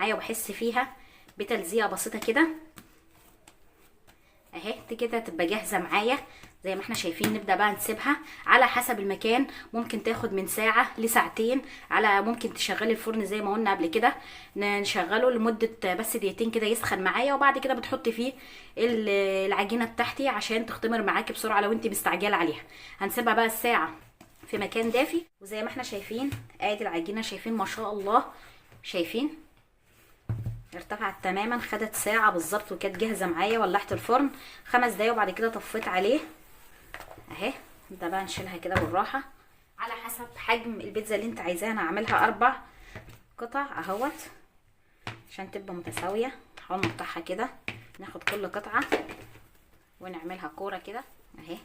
معايا وبحس فيها بتلزيقه بسيطة كده اهي كده، تبقى جاهزة معايا زي ما احنا شايفين. نبدا بقى نسيبها على حسب المكان، ممكن تاخد من ساعة لساعتين، على ممكن تشغلي الفرن زي ما قلنا قبل كده، نشغله لمدة بس دقيقتين كده يسخن معايا، وبعد كده بتحطي فيه العجينة بتاعتي عشان تختمر معاكي بسرعة لو انت مستعجلة عليها. هنسيبها بقى الساعة في مكان دافي، وزي ما احنا شايفين ادي العجينة، شايفين ما شاء الله، شايفين ارتفعت تماما، خدت ساعة بالظبط وكانت جاهزة معايا. ولعت الفرن 5 دقايق وبعد كده طفيت عليه اهي. ده بقى نشيلها كده بالراحة على حسب حجم البيتزا اللي انت عايزاها. انا هعملها 4 قطع اهوت عشان تبقى متساوية. هنقطعها كده، ناخد كل قطعة ونعملها كورة كده اهي.